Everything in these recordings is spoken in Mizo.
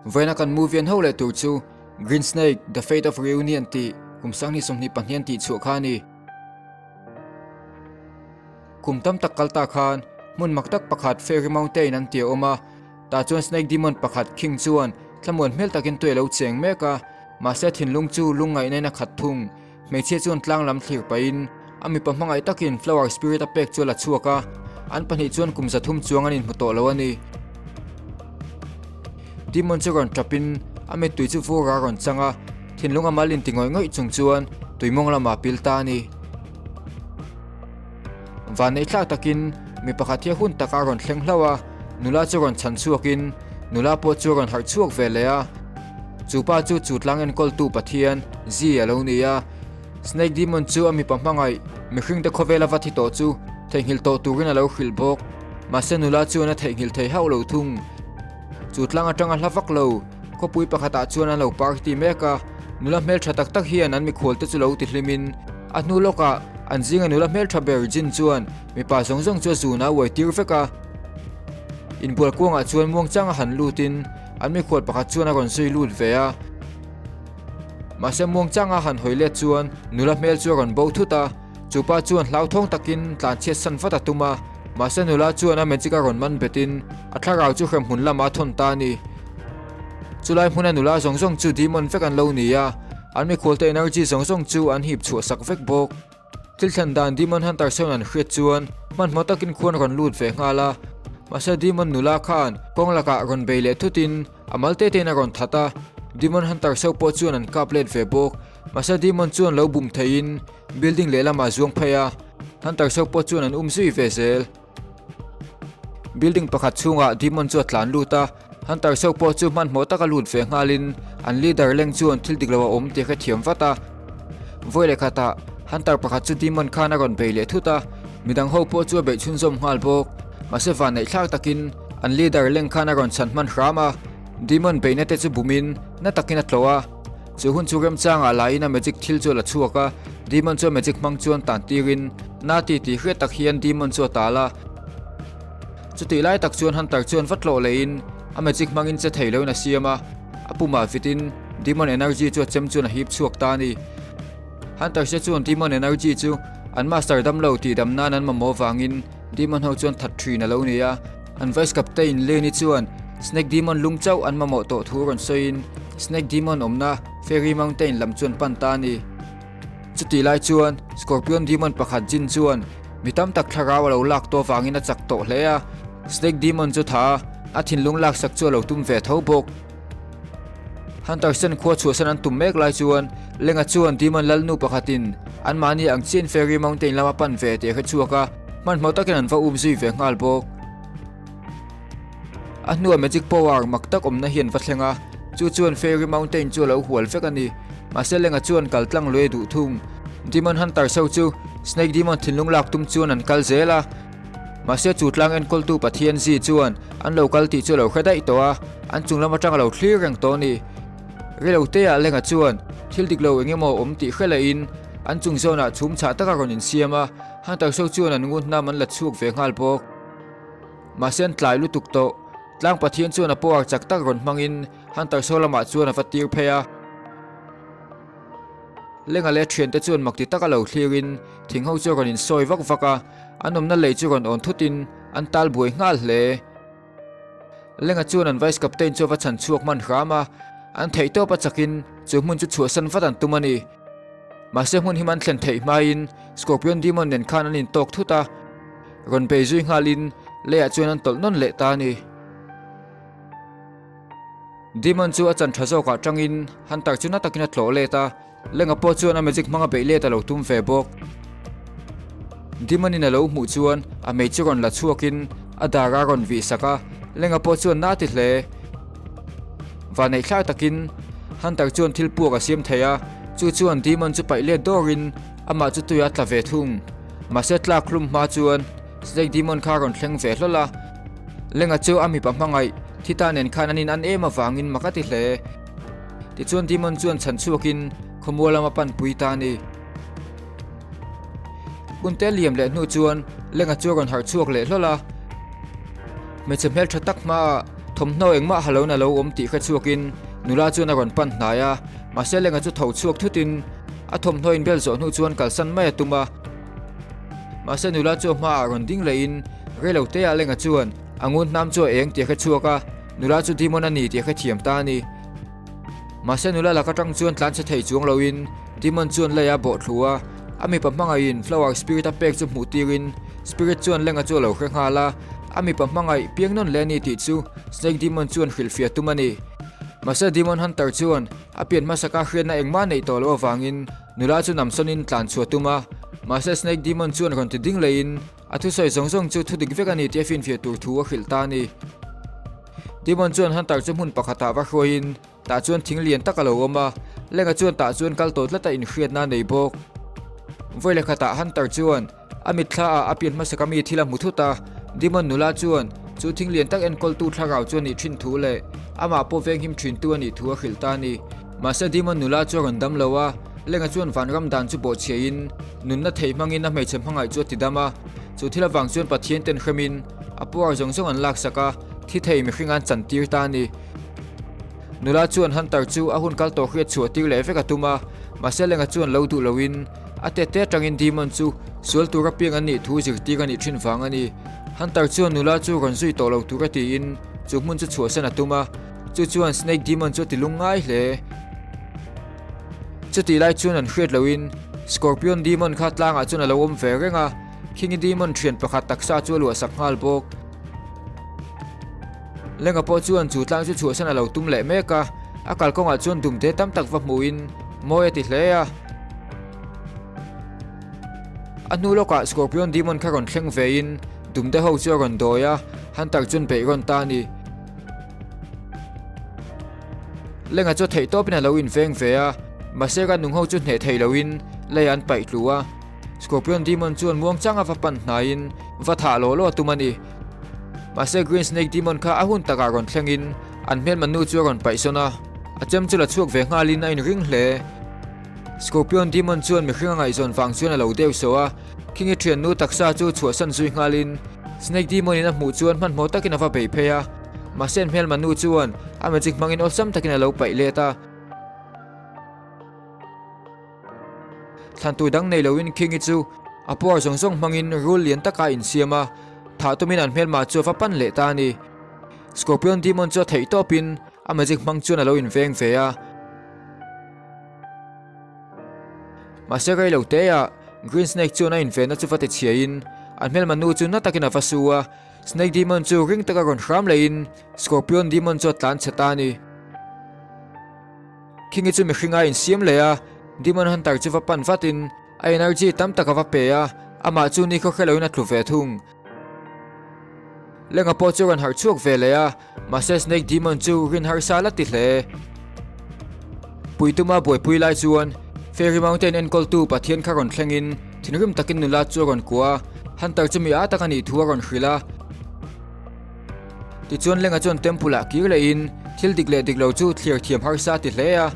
Vawiina kan movie an ho leh tur chu Green Snake, The Fate of Reunion tih kum 2022 an tihchhuah kha a ni. Kum tam tak kal ta khan hmun mak tak pakhat Fairy Mountain an ti a awm a, tah chuan Snake Demon pakhat King chuan thlamuan hmel takin tui a lo cheng mek a, mahse thinlung chu lungngaihna in a khat thung. Hmeichhia chuan tlang lam thlir pahin a mipa hmangaih takin Flower Spirit a pek chu a la chhuak a, an pahnih chuan kum 300 chuang an inhmu tawh lo a ni. Demon chu rawn tapin a mittui chu vur a rawn chang a, thinlung a mal inti ngawih ngawih chung chuan tuimawng lamah a pil ta a ni. Vanneih thlak takin mi pakhat hi a hun taka a rawn thleng hlauh a, nula chu rawn chhan chhuakin nula pawh chu a rawn harh chhuak ve leh a. Chu pa chu chu tlang enkawltu Pathian, Zi a lo ni a. Snake Demon chu a mipa hmangaih, mihringte khawvela va thi tawh chu theihnghilh tawh turin a lo hrilh bawk. Mahse nula chuan a theihnghilh thei hauh lo thung. Chu tlang atanga hla vak lo, khawpui pakhatah chuan an lo party mek a, nula hmeltha tak tak hian an mikhualte chu lo tihlimin a hnu lawkah an zinga nula hmeltha ber Jin chuan mipa zawng zawng chu a zun a uai tir vek a. Inbual kuangah chuan muangchanga han lutin an mikhual pakhat chuan a rawn zui lut ve a. Mahse muangchanga han hawi let chuan nula hmel chu a rawn bo thut a, chupa chuan hlauthawng takin tlanchhiat san vat a tum a, mahse nula chuan a magic a rawn man betin a thlarau chu hremhmun lamah a thawn ta a ni. Chulai hmuna nula zawng zawng chu demon vek an lo ni a, an mikhualte energy zawng zawng chu an hip chhuah sak vek bawk. Thil thlen dan Demon Hunter sawn an hriat chuan hmanhmawh takin khuan rawn lut ve nghal a, mahse Demon nula khan kawng lakah rawn bei leh thutin a mal te tein a rawn that a, Demon Hunter so pawh chuan an kap let ve bawk, mahse Demon chuan lo bum theiin building lehlamah a zuang phei a, Hunter so pawh chuan an um zui ve zel. Building pakhat chhungah Demon chu a tlan lut a, Hunter so pawh chu hmanhmawh taka lut ve nghalin an leader leng chuan thil dik lo a awm tih a hrethiam vat a. Vawi leh khatah Hunter pakhat chu Demon khan a rawn bei leh thut a, midang ho pawh chu a beih chhunzawm nghal bawk. Mahse vanneih thlak takin an leader leng khan a rawn chhan hman hram a, Demon beihna te chu bumin na takin a tlawh a. Chu hun chu remchangah laiin a magic thil chu a la chhuak a, Demon chu a magic hmang chuan tan tirin na ti tih hriat tak hian Demon chu a tal a. Chutih lai tak chuan Hunter chuan va tlawh lehin a magic hmangin che thei loin a siam a, a pumah vitin Demon energy chu a chem chuan a hip chhuak ta a ni. Hunter se chuan Demon energy chu an master damlo tih dam nan an mamawh vangin Demon ho chuan that thin a lo ni a. An vice captain Lenny chuan Snake Demon lung chauh an mamawh tawh thu rawn sawiin Snake Demon awmna Fairy Mountain lam chuan pan ta a ni. Chutih lai chuan Scorpion Demon pakhat Jin chuan mi tam tak thlarau a lo lak tawh avangin a chak tawh hle a, Snake Demon chu tha a, a thinlung laksak chu a lo tum ve tho bawk. Hunter sen khua chhuahsan an tum mek lai chuan Lenga chuan Demon lalnu pakhatin anmahni ang chiahin Fairy Mountain lama pan ve tih a hre chhuak a, hmanhmawh takin an va um zui ve nghal bawk. A hnuah magic power mak tak awmna hi an va thleng a, chu chuan Fairy Mountain chu a lo hual vek a ni. Mahse Lenga chuan kal tlang lui a duh thung. Demon Hunter so chu Snake Demon thinlung lak tum chuan an kal zel a. Mahse chu tlang enkawltu Pathian Zi chuan an lo kal tih chu a lo hre daih tawh a, an chung lam atang a lo thlir reng tawh a ni. Rilo teah Lenga chuan thil dik lo eng emaw awm tih hre lehin an chung zawnah chhum chhah taka rawn insiam a, Hunter so chuan an ngun hnam an la chhuak ve nghal bawk. Mahse an tlai lutuk tawh. Tlang Pathian chuan a power chak tak rawn hmangin Hunter so lamah chuan a va tir phei a. Lenga leh thiante chuan mak ti taka lo thlirin thing ho chu a rawn insawi vak vak a, an awmna lei chu rawn awn thutin an tal buai nghal hle. Lenga chuan an vice captain chu a va chhan chhuak hman hram a, an theihtawp a chakin chu hmun chu chhuahsan vat an tum a ni. Mahse hmun him an thlen theih hmain Scorpion Demon nen khan an intawk thut a, rawn bei zui nghalin leiah chuan an tawlh nawn leh ta a ni. Demon chu a chan tha zawkah tangin Hunter chu na takin a tlawh let a, Lenga pawh chuan a magic hmanga beih let a lo tum ve bawk. Demon in a lo hmuh chuan a mei chu rawn la chhuakin a dar a rawn vih sak a, Lenga pawh chuan na ti hle. Vanneih thlak takin Hunter chuan thil puak a siam thei a, chu chuan Demon chu paih let dawrin amah chu tui a tla ve thung. Mahse tlak hlum hma chuan Snake Demon kha a rawn thleng ve hlawl a, Lenga chu a mipa hmangaih Thita nen khan an in an em avangin mak a ti hle. Tichuan Demon chuan chhan chhuakin khawmual lama panpui ta a ni. Hunte liam leh hnu chuan Lenga chu a rawn harh chhuak leh hlawl a. Hmeichhe hmeltha tak hmaah. Thawmhnaw engmah ha loin a lo awm tih hre chhuakin nula chuan a rawn pan hnai a, mahse Lenga chu tho chhuak thutin a thawmhnaw inbel zawh hnu chuan kalsan mai a tum a. Mahse nula chu a hmaah rawn ding lehin reilo teah Lenga chuan a ngun hnam chu a eng tih a hre chhuak a, nula chu demon a ni tih a hrethiam ta a ni. Mahse nula lak atang chuan tlan chhe thei chuang loin demon chuan lei a bawh thlu a, a mipa hmangaihin flower spirit a pek chu hmuh tirin spirit chuan Lenga chu a lo hre nghal a, a mipa hmangaih piang nawn leh a ni tih chu snake demon chuan hrilhfiah tum a ni. Mahse demon hunter chuan a pian hmasaka hriatna engmah neih tawh loh avangin nula chu namsawnin tlan chhuah tum a, mahse snake demon chuan rawn ti ding leiin a thusawi zawng zawng chu thudik vek a ni tih a finfiah tur thu a hrilh ta a ni. Demon chuan Hunter chu hmun pakhatah va hruaiin tah chuan thing lian tak a lo awm a, Lenga chuan tah chuan kal tawh tlat a inhriatna a nei bawk. Vawi leh khatah Hunter chuan a mitthla ah a pian hmasaka mi thil a hmu thut a, Demon nula chuan chu thing lian tak enkawltu thlarau chu a nih thin thu leh amah pawh venghim thintu a nih thu a hrilh ta a ni. Mahse Demon nula chu a rawn dam lo a, Lenga chuan vanram dan chu bawhchhiahin nunna thei hmangin a hmeichhe hmangaih chu a ti dam a, chu thil avang chuan Pathian ten hremin A puar zawng zawng an laksak a, thi thei mihring an chantir ta a ni. Nula chuan Hunter chu a hun kal tawh hriat chhuah tir leh vek a tum a, mahse Lenga chuan lo duh loin a tete atangin Demon chu sual tura piang an nih thu zirtir a nih thin vang a ni. Hunter chuan nula chu rawn zui tawh lo tura tiin chu hmun chu chhuahsan a tum a, chu chuan Snake Demon chu a ti lungngai hle. Chutih lai chuan an hriat loin Scorpion Demon kha tlangah chuan a lo awm ve reng a, Khingi Demon thian pakhat taksa chu a luahsak nghal bawk. Lenga pawh chuan chu tlang chu chhuahsan a lo tum leh mek a, a kalkawngah chuan dumte tam tak va hmuhin mawi a ti hle a. A hnu lawkah Scorpion Demon kha rawn thleng vein dumte ho chu a rawn dawi a, Hunter chuan beih rawn ta a ni. Lenga chu theihtawpin a lo inveng ve a, mahse ka nung ho chu hneh thei loin leiah an paih tlu a. Scorpion Demon chuan muangchang a va pan hnaiin va thah lawh lawh a tum a ni. Mahse Green Snake Demon kha a hun takah rawn thlengin an hmelma nu chu a rawn paihsawn a, a chem chu la chhuak ve nghalin a inring hle. Scorpion Demon chuan mihring a ngaihzawn vang chuan a lo deuh sawh a, Khingi thiannu taksa chu chhuahsan zui nghalin Snake Demon in a hmuh chuan hmanhmawh takin a va bei phei a, mahse an hmelma nu chuan a magic hmangin awlsam takin a lo paih let a. Thlantu dang nei loin Khingi chu a puar zawng zawng hmangin rul lian taka a insiam a, thah tumin an hmelma chu a va pan leh ta a ni. Scorpion Demon chu a theih tawpin a magic hmang chuan a lo inveng ve a. Mahse rei lo teah Green Snake chuan a invenna chu va ti chhiain an hmelma nu chu na takin a va su a, Snake Demon chu ring taka rawn hram lehin Scorpion Demon chu a tlan chhe ta a ni. Khingi chu mihring a insiam leh a, Demon Hunter chu va pan vatin a energy tam tak a va pe a, amah chu nikhaw hre loin a tlu ve thung. Lenga pawh chu a rawn harh chhuak ve leh a, mahse Snake Demon chu rin harsa la ti hle. Puituma buaipui lai chuan Fairy Mountain enkawltu Pathian kha rawn thlengin thinrim takin nula chu a rawn kuah a, Hunter chu mi â tak a nih thu a rawn hrilh a. Tichuan Lenga chuan temple ah kir lehin thil dik leh dik lo chu thlir thiam harsa a ti hle a.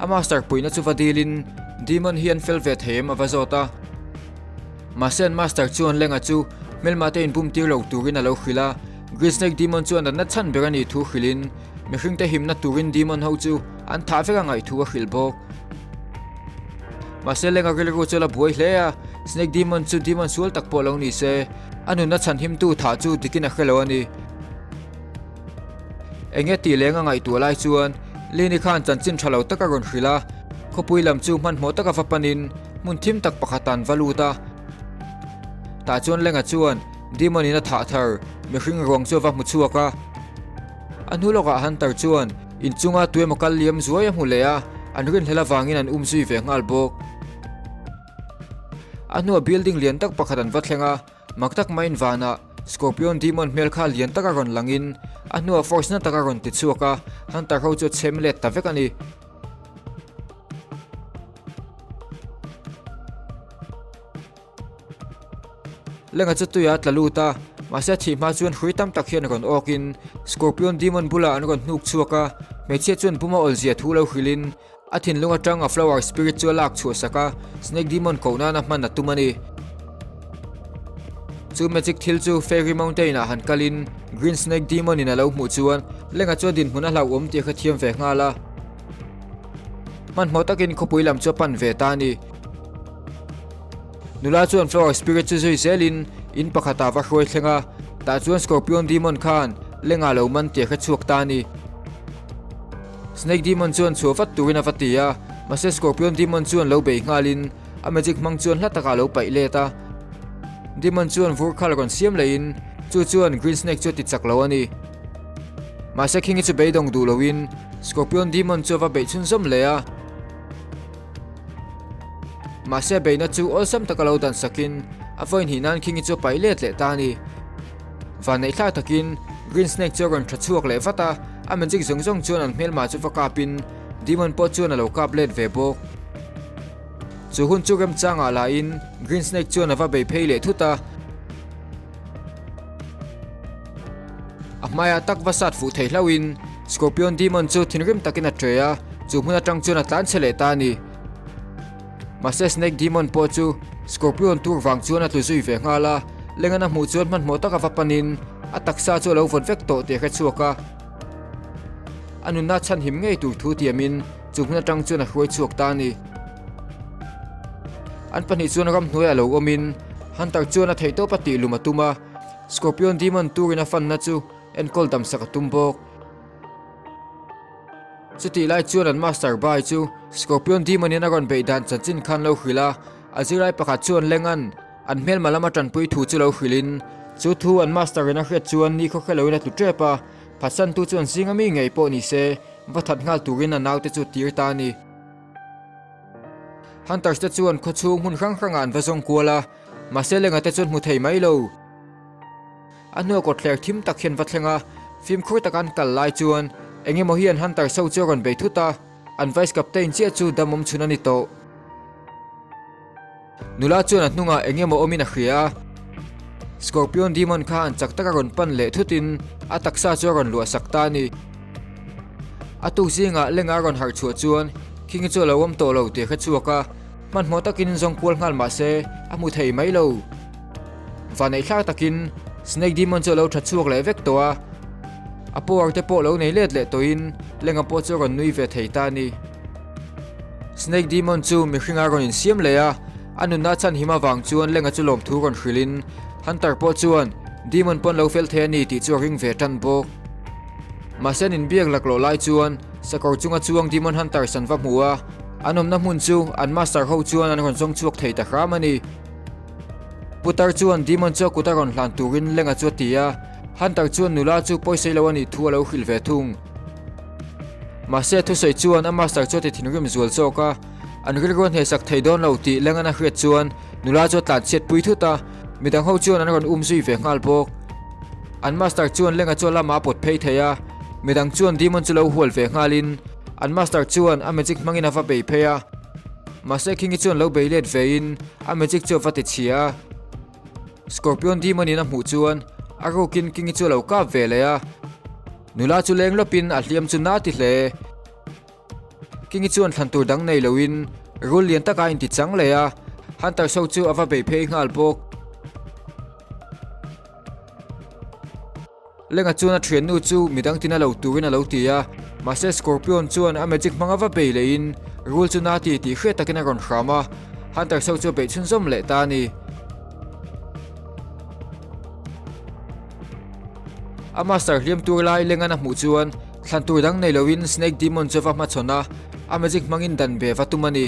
A master puihna chu va dilin demon hi an fel ve thei em a va zawt a. Mahse an master chuan Lenga chu hmelma te inbum tir lo turin a lo hrilh a. Green Snake Demon chu a natna chhan ber a nih thu hrilhin mihringte himna turin demon ho chu an thah vek a ngaih thu a hrilh bawk. Mahse Lenga rilru chu a la buai hle a, Snake Demon chu demon sual tak pawh lo ni se, a nunna chhanhimtu thah chu dikin a hre lo a ni. Enge tih leng a ngaihtuah lai chuan Lini khan chanchin tha lo tak a rawn hrilh a, khawpui lam chu hmanhmawh taka va panin hmun thim tak pakhat an va lut a. Tah chuan Lenga chuan Demon in a thah thar mihring ruang chu a va hmu chhuak a. A hnu lawkah Hunter chuan inchunga tuemaw kal liam zuai a hmu leh a, an rinhlel avangin an um zui ve nghal bawk. A hnuah building lian tak pakhat an va thleng a, mak tak maiin vanah Scorpion Demon hmel kha lian taka rawn langin a hnuah force na taka rawn ti chhuak a, Hunter ho chu a chhem let ta vek a ni. Lenga chu tuiah a tla lut a, mahse a thih hma chuan hrui tam tak hian rawn awkin Scorpion Demon bulah an rawn hnuk chhuak a, hmeichhia chuan buma awlzia thu lo hrilhin A thinlung atang a flower spirit chu a lak chhuah sak a, Snake Demon koh nana hman a tum a ni. Chu magic thil chu Fairy Mountain ah han kalin Green Snake Demon in a lo hmuh chuan Lenga chuan dinhmun a hlauhawm tih a hrethiam ve nghal a. Hmanhmawh takin khawpui lam chu a pan ve ta a ni. Nula chuan Flower Spirit chu zui zelin in pakhatah va hruai thleng a, tah chuan Scorpion Demon khan Lenga lo man tih a hrechhuak ta a ni. Snake Demon chuan chhuah vat turin a va ti a, mahse Scorpion Demon chuan lo bei nghalin a magic hmang chuan hla takah a lo paih let a. Demon chuan vur khal rawn siam lehin chu chuan Green Snake chu a ti chak lo a ni. Mahse Khingi chu beidawng duh loin Scorpion Demon chu a va beih chhunzawm leh a. Mahse beihna chu awlsam taka lo dan sakin a vawi hnih nan Khingi chu a paih let leh ta a ni. Vanneih thlak takin Green Snake chu a rawn tha chhuak leh vat a, a magic zawng zawng chuan an hmelma chu va kapin Demon pawh chuan a lo kap let ve bawk. Chu hun chu remchangah lahin Green Snake chuan a va bei phei leh thut a. A hmaiah tak va sat fuh thei hlauhin Scorpion Demon chu thinrim takin a ṭe a, chu hmun aṭang chuan a tlan chhe leh ta a ni. Mahse Snake Demon pawh chu Scorpion tur vang chuan a tlu zui ve nghal a, Lengan a hmuh chuan hmanhmawh taka va panin a taksa chu a lo vawt vek tawh tih a hre chhuak a. A nunna chhanhim ngei tur thu tiamin chu hmun aṭang chuan a hruai chhuak ta a ni. An pahnih chuan ramhnuaiah lo awmin Hunter chuan a theihtawp a tih lum a tum a, Scorpion Demon turin a fanna chu enkawl damsak a tum bawk. Chutih lai chuan an Master Bai chu Scorpion Demon in a rawn beih dan chanchin khan lo hrilh a, a zirlai pakhat chuan Lengan an hmelma lama tanpui thu chu lo hrilhin chu thu an Master in a hriat chuan ni khawkhe loin a tlu tep a, phatsantu chuan zinga mi ngei pawh ni se va that nghal turin a naute chu tir ta a ni. Hunters te chuan khawchhung hmun hrang hrangah an va zawng kual a, mahse lenga te chuan hmu thei mai lo. A hnuah kawtthler thim tak hian va thleng a, fimkhur taka an kal lai chuan eng emaw hian Hunters ho chu a rawn bei thut a, an vice captain chiah chu dam awm chhun a ni tawh. Nula chuan a hnungah eng emaw awmin a hria a, Scorpion Demon khan chak taka rawn pan leh thutin a taksa chu a rawn luah sak ta a ni. A tuk zingah lenga a rawn harh chhuah chuan Khingi chu a lo awm tawh lo tih a hre chhuak a, hmanhmawh takin zawng kual nghal mah se a hmu thei mai lo. Vanneih thlak takin Snake Demon chu a lo tha chhuak leh vek tawh a, a power te pawh lo nei let leh tawhin lenga pawh chu a rawn nui ve thei ta a ni. Snake Demon chu mihringa rawn insiam leh a, a nunna chhan him avang chuan Lenga chu lawmthu rawn hrilhin Hunter pawh chuan Demon pawn lo fel thei a ni tih chu a ring ve tan bawk. Mahse an inbiak laklawh lai chuan sakawr chunga chuang Demon Hunters an va hmu a, an awmna hmun chu an master ho chuan an rawn zawng chhuak thei ta hram a ni. Putar chuan Demon chu a kut a rawn hlan turin Lenga chu a ti a, Hunter chuan nula chu pawisei lo a nih thu a lo hrilh ve thung. Mahse thusawi chuan a master chu a ti thinrim zual zawk a, an rilru a hnehsak thei dawn lo tih Lengan a hriat chuan nula chu a tlan chhiat pui thut a, midang ho chuan an rawn um zui ve nghal bawk. An master chuan Lenga chu a lamah a pawt phei thei a, midang chuan Demon chu lo hual ve nghalin an master chuan a magic hmangin a va bei phei a. Mahse Khingi chuan lo bei let vein a magic chu a va ti chhia a. Scorpion Demon in a hmuh chuan a rukin Kingi chu a lo kap ve leh a. Nula chu leng lawpin a hliam chu na ti hle. Kingi chuan thlan tur dang nei loin rul lian taka a inti chang leh a, Hunter so chu a va bei phei nghal bawk. Lenga chuan a thiannu chu midang tina lo turin a lo ti a, mahse Scorpion chuan a magic hmanga va bei lehin rul chu na ti tih hriat takin a rawn hram a, Hunter so chu a beih chhunzawm leh ta a ni. A master hliam tur lai Lengan a hmuh chuan thlan tur dang nei loin Snake Demon chu a va hmachhawn a, a magic hmangin dan ve va tum a ni.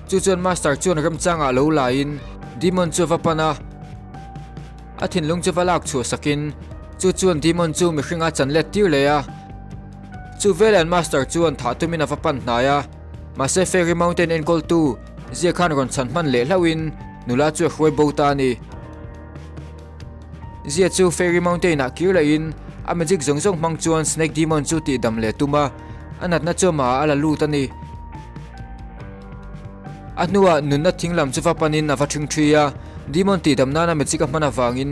Chu chuan master chuan remchangah lo laiin Demon chu a va pan a, a thinlung chu va lak chhuah sakin chu chuan Demon chu mihringa chan let tir leh a. Chu veleh an master chuan thah tumin a va pan hnai a, mahse Fairy Mountain enkawltu Zia khan rawn chhan hman leh hlauhin nula chu a hruai bo ta a ni. Zia chu Fairy Mountain ah kir lehin a magic zawng zawng hmang chuan Snake Demon chu tih dam leh tum a, a natna chu amah ah a la lut a ni. A hnuah nunna thing lam chu va panin a va ṭhing ṭhi a, Demon tih dam nana magic a hman avangin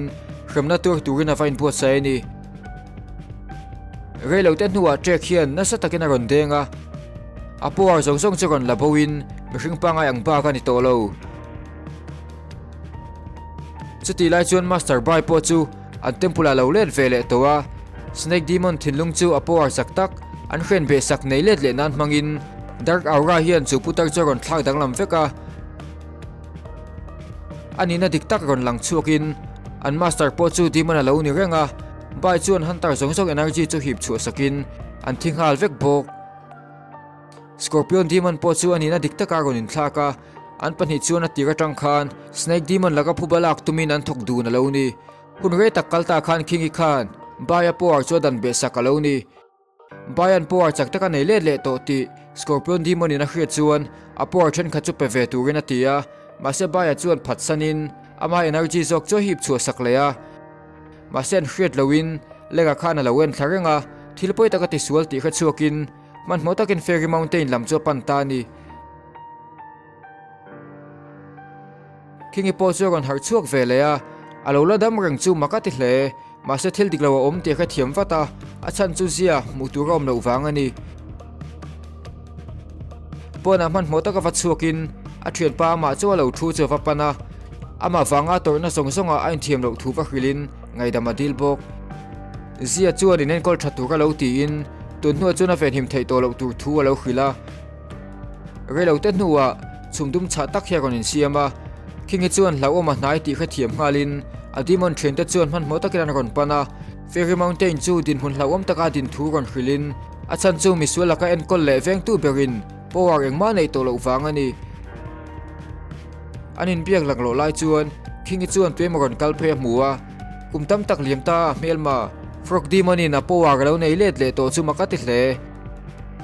hremna tuar turin a va inbuatsaih a ni. Reilote hnuah trek hian nasa takin a rawn deng a, a power zawng zawng chu rawn la bo in mihring pangai ang bak a ni tawh lo. Chutih lai chuan Master Bai pawh chu an temple ah lo let ve leh tawh a, Snake Demon thinlung chu a power chak tak an hren beh sak nei let leh nan hmangin Dark Aura hian chu putar chu a rawn thlak danglam vek a. A nihna dik tak rawn lang chhuakin an Master pawh chu Demon a lo ni reng a, Bai chuan Hunter zawng zawng energy chu hip chhuah sakin an thi nghal vek bawk. Scorpion Demon pawh chu a nihna dik taka rawn inthlak a, an pahnih chuan a tir atang khan Snake Demon laka phuba lak tumin an thawk dun a lo ni. Hun rei tak kal ta khan Kingi khan Baia power chu a dan beh sak a lo ni. Baia'n power chak taka nei let leh tawh tih Scorpion Demon in a hriat chuan a power thenkhat chu pe ve turin a ti a, mahse Baia chuan phatsanin ama energy zawk chu a hip chhuah sak leh a. Mahse an hriat loin Lenga khan a lo en thla reng a, thil pawi taka tisual tih hre chhuakin hmanhmawh takin Fairy Mountain lam chu a pan ta a ni. Khingi pawh chu a rawn harh chhuak ve leh a, a lo la dam reng chu mak a ti hle. Mahse thil dik lo a awm tih a hrethiam vat a, a chhan chu zia hmuh tur a awm loh vang a ni. Pawnah hmanhmawh taka va chhuakin a thianpa amah chu a lo thu chu a va pan a, amah vanga tawrhna zawng zawngah a inthiam loh thu va hrilhin ngaihdam a dil bawk. Zia chuan inenkawl tha tur a lo tiin tun hnuah chuan a venhim theih tawh loh tur thu a lo hrilh a. Reilote hnuah chhum dum chhah tak hi a rawn insiam a, Khingi chuan hlauhawm a hnai tih hrethiam nghalin a demon thiante chuan hmanhmawh takin an rawn pan a, Fairy Mountain chu dinhmun hlauhawm taka din thu rawn hrilhin a chhan chu misual laka enkawl leh vengtu berin power engmah neih tawh loh vang a ni. An inbiak laklawh lai chuan Khingi chuan tuemaw rawn kal phei a hmu a, kum tam tak liam ta a hmelma Frog Demon in a power a lo nei let leh tawh chu mak a ti hle.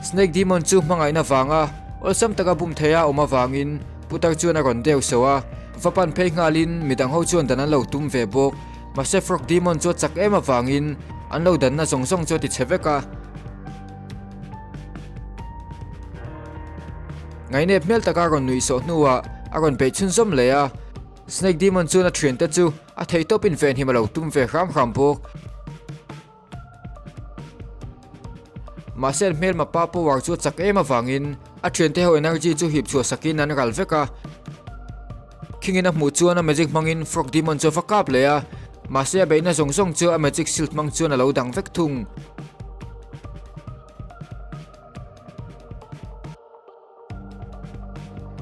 Snake Demon chu hmangaihna vanga awlsam taka bum theia awm avangin putar chuan a rawn deuh sauh a, va pan phei nghalin midang ho chuan dan an lo tum ve bawk. Mahse Frog Demon chu a chak em avangin an lo danna zawng zawng chu a ti chhe vek a. Ngainep hmel taka rawn nuih sawh hnuah a rawn beih chhunzawm leh a. Snake Demon chuan a thiante chu a theihtawpin venhim a lo tum ve hram hram bawk. Mahse an hmelma pa power chu a chak em avangin a thiante ho energy chu hip chhuah sakin an ral vek a. Khingin a hmuh chuan a magic hmangin Frog Demon chu a va kap leh a, mahse a beihna zawng zawng chu a magic shield hmang chuan a lo dang vek thung.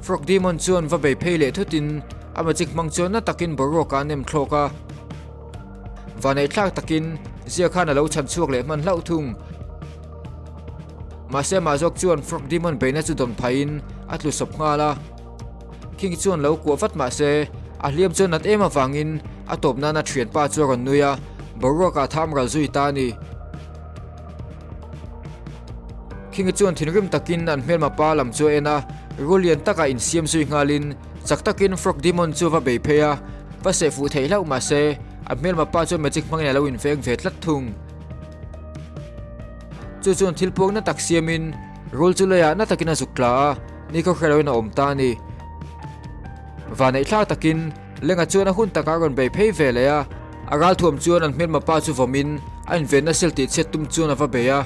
Frog Demon chuan va bei phei leh thutin a magic hmang chuan na takin boruak ah a nem thlawk a. Vanei thlak takin Zia khan a lo chhan chhuak leh hman hlauh thung. Mahse amah zawk chuan Frog Demon beihna chu dawn phaiin a tlu sawp nghal a. King chuan lo kuah vat mahse a hliam chuan nat em avangin a tawp nana thianpa chu a rawn nui a, boruak ah tham ral zui ta a ni. Khingi chuan thinrim takin an hmelma pa lam chu a en a, rul lian takah insiam zui nghalin chak takin Frog Demon chu a va bei phei a, va seh fuh theih hlauh mahse an hmelma pa chuan magic hmangin a lo inveng ve tlat thung. Chu chuan thil puak na tak siamin rul chu leiah na takin a zuk tla a, nikhaw hre loin a awm ta a ni. Vaneihthlak takin Lenga chuan a hun takah a rawn bei phei ve leh a, a ralthuam chuan an hmelma pa chu vawmin a invenna sel tih chhiat tum chuan a va bei a.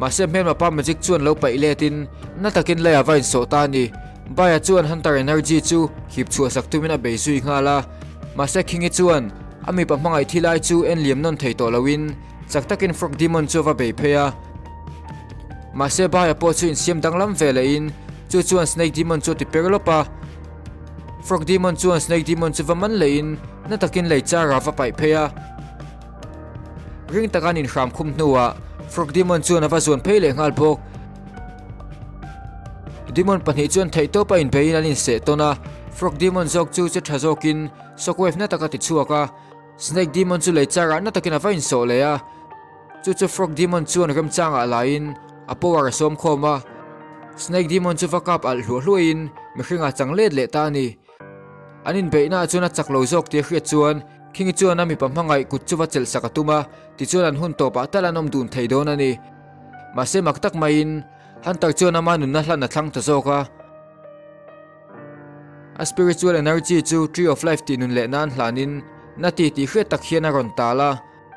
Mahse hmelma pa magic chuan lo paih letin na takin leiah va insawh ta a ni. Baia chuan Hunter Energy chu hip chhuah sak tumin a bei zui nghal a, mahse Khingi chuan a mipa hmangaih thi lai chu en liam nawn thei tawh loin chak takin Frog Demon chu a va bei phei a. Mahse Baia pawh chu insiam danglam ve lehin chu chuan Snake Demon chu a ti per lawp a. Frog Demon chuan Snake Demon chu va man lehin na takin lei char ah va paih phei a. Ring taka an inhram khum hnuah Frog Demon chuan a va zuan phei leh nghal bawk. Demon pahnih chuan theihtawp a inbeiin an inseh tawn a, Frog Demon zawk chu che tha zawkin Shockwave na tak a ti chhuak a. Snake Demon chu lei char ah na takin a va insawh leh a. Chu chu Frog Demon chuan remchangah laiin a power a sawm khawm a, Snake Demon chu va kap alh hluah hluahin mihringah chang let leh ta a ni. An inbeihnaah chuan a chak lo zawk tih a hriat chuan Khingi chuan a mipa hmangaih kut chu va chelh sak a tum a, tichuan an hun tawpah tal an awm dun thei dawn a ni. Mahse mak tak maiin Hunter chuan ama nunna hlan a thlang ta zawk a. A spiritual energy chu Tree of Life tih nun leh nan hlanin na ti tih hriat tak hian a rawn tal a.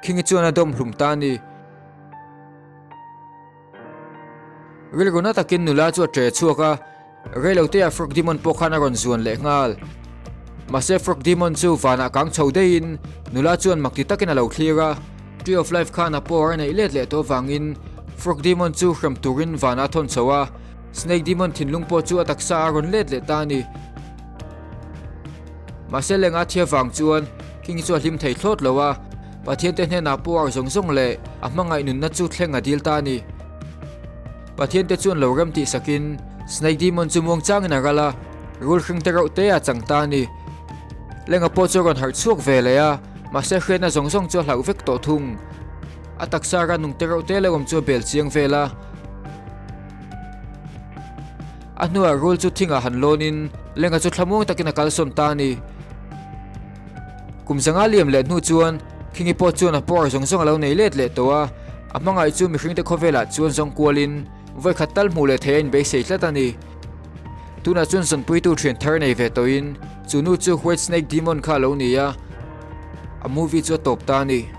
Khingi chuan a dawm hlum ta a ni. Rilru na takin nula chu a tre chhuak a. Reiloteah Frog Demon pawh khan a rawn zuan leh nghal. Mahse Frog Demon chu vanah kang chho daihin nula chuan mak ti takin a lo thlir a. Tree of Life khan a power a neih let leh tawh avangin Frog Demon chu hrem turin vanah a thawn chho a. Snake Demon thinlung pawh chu a taksa a rawn let leh ta a ni. Mahse lenga thi avang chuan King chu a hlim thei thlawt lo a, Pathian te hnenah power zawng zawng leh a hmangaih nunna chu thleng a dil ta a ni. Pathian te chuan lo rem tih sakin Snake Demon chu muang changin a ral a, rul hring te reuh te a chang ta a ni. Lenga pawh chu a rawn harh chhuak ve leh a, mahse hriatna zawng zawng chu a hlauh vek tawh thung. A taksa ran nung te reuh te lo awm chu a bel chiang vel a. A hnuah rul chu thingah han lawnin Lenga chu thlamuang takin a kalsawn ta a ni. Kum zanga liam leh hnu chuan Khingi pawh chuan a power zawng zawng a lo nei let leh tawh a, a hmangaih chu mihringte khawvelah chuan zawng kualin vawikhat tal hmuh leh thei a inbeisei tlat a ni. Tunah chuan zawnpuitu thian thar nei ve tawhin chu nu chu White Snake Demon kha a lo ni a, a movie chu a tawp ta a ni.